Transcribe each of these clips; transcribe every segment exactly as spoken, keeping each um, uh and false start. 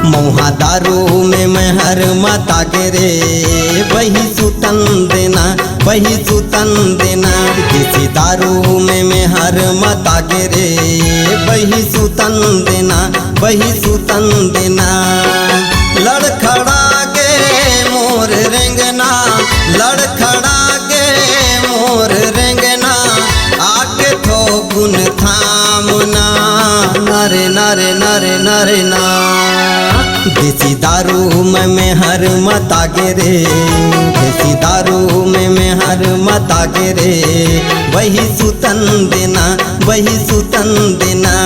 मउहा दारू में मैं हर मता गे रे, बही सुतन देना, बही सुतन देना। देसी दारू में मैं हर मता गे रे, बही सुतन देना, बही सुतन देना। लड़खड़ा गे मोर रेंगना, लड़खड़ा गे मोर रेंगना, आके थोकुन थामना, नरे नरे नरे नरे ना। देसी दारू में मैं हर मता गे रे, देसी दारू में मैं हर मता गे रे, बही सुतन देना, बही सुतन देना।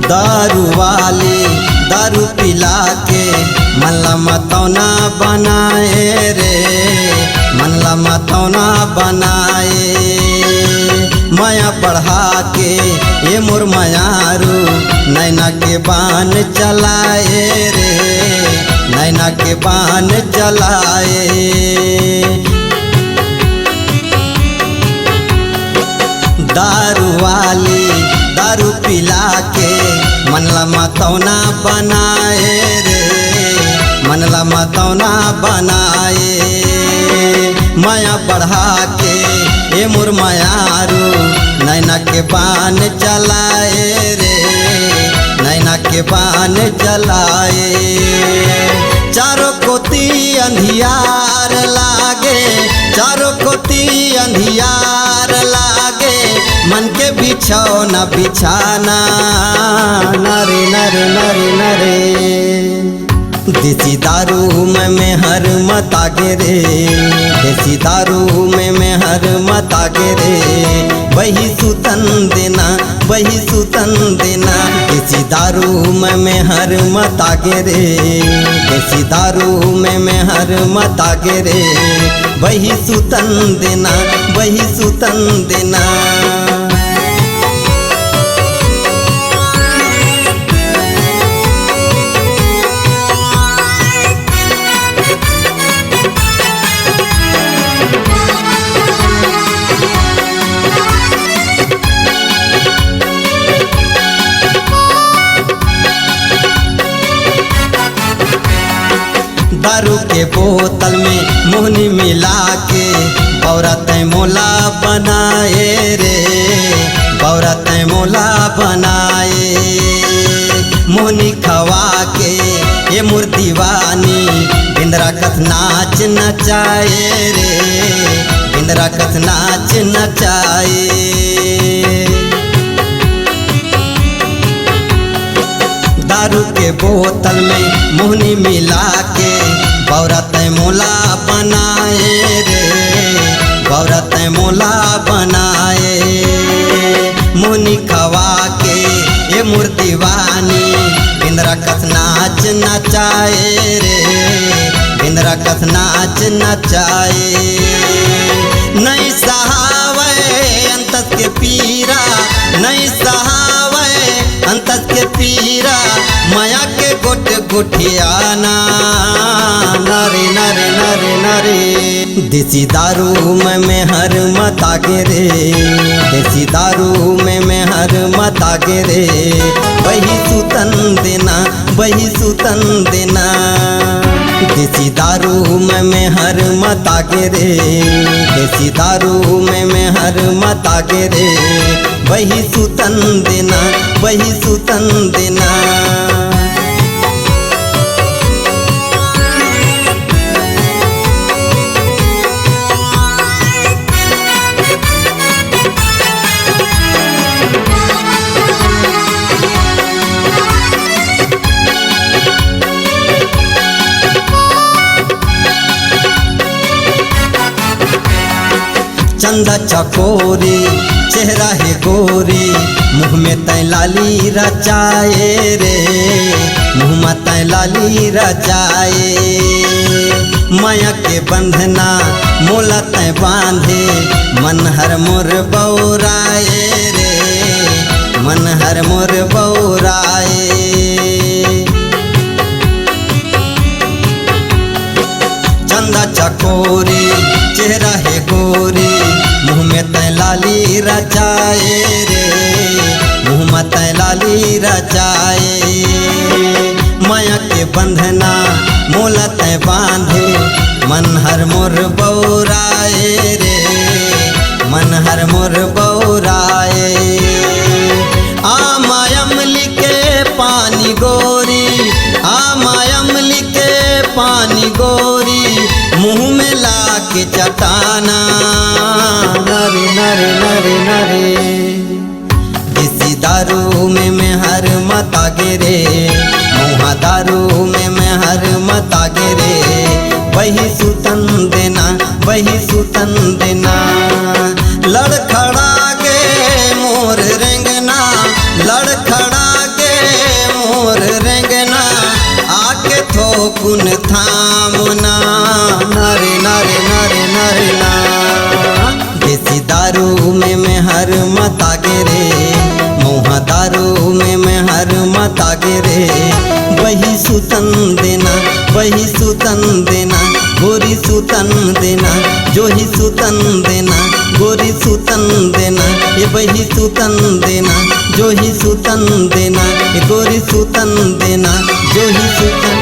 दारू वाली दारू पिला के मन ला मतौना बनाए रे, मन ला मतौना बनाए। मया बढ़ा के ये मोर मयारू नैना के बान चलाए रे, नैना के बान चलाए। दारू वाली दारू पिला के मन ला मतौना बनाए रे, मन ला मतौना बनाए। मया बढ़ा के ये मोर मयारू नैना के बान चलाए रे, नैना के बान चलाए। चारों कोती अंधियार लागे, चारों कोती अंधियार लागे, मन के बिछौना बिछाना, नरे नरे नरे नरे। देसी दारू में मैं हर मता गे रे, देसी दारू में मैं हर मता गे रे, बही सुतन देना, बही सुतन देना। देसी दारू में मैं हर मता गे रे, देसी दारू में मैं हर मता गे रे, बही सुतन देना, बही सुतन देना। दारू के बोतल में मोहनी मिला के बौरा तै मोला बनाए रे, बौरा तै मोला बनाए। मोहनी खवा के ये मोर दीवानी बिंदरा कस नाच नचाए रे, बिंदरा कस नाच नचाए। दारू के बोतल में मोहनी मिला के बौरा तै मोला बनाए रे, बौरा तै मोला बनाए। मोहनी खवा के ये मोर दीवानी बिंदरा कस नाच नचाए रे, बिंदरा कस नाच नचाए। नहीं सहावै अंतस के पीरा, नहीं सहावै अंतस के पीरा, मया के गोट गोठियाना, नरे नरे नरे नरे। देसी दारू में मैं हर मता गे रे, देसी दारू में मैं हर मता गे रे, बही सुतन देना, बही सुतन देना। देसी दारू में मैं हर मता गे रे, देसी दारू में मैं हर मता गे रे, बही सुतन देना, बही सुतन देना। चंदा चकोरी चेहरा हे गोरी, मुँह में तै लाली रचाए रे, मुँह में तै लाली रचाए। मया के बंधना मोला तै बांधे, मन हर मोर बौराए रे, मन हर मोर बौराए। चंदा चकोरी चेहरा हे गोरी, मुँह में तै लाली रचाए रे, मुँह में तै लाली रचाए। मया के बंधना मोला तै बांधे, मन हर मोर बौराए रे, मन हर मोर बौराए। आमा अमली के पानी गोरी, आमा अमली के पानी गोरी, मुँह में लाके चटाना। नरे नरे नरे नरे। देसी दारू में मैं हर मता गे रे, मुँहा दारू में मैं हर मता गे रे। बही सुतन देना, बही सुतन देना। लड़खड़ा के मोर रेंगना, लड़खड़ा के मोर रेंगना, आके थोकुन थामना। नरे नरे नरे नरे ना। देसी दारू में मैं हर मता गे रे, मुँहा दारू में मैं हर मता गे रे। बही सुतन देना, बही सुतन देना, गोरी सुतन देना, जोही सुतन देना, गोरी सुतन देना, ए बही सुतन देना, जोही सुतन देना, ए गोरी सुतन देना, जोही सुतन